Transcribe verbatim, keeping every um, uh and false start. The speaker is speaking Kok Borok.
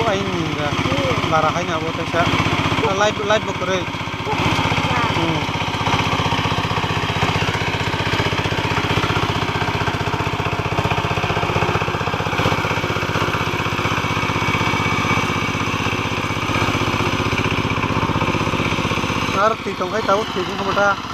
Ai ni ga. Bara hai na bo ta sa. Live, live bo kore. Hmm. Ar twi tong khai tabuk twi bung khamata.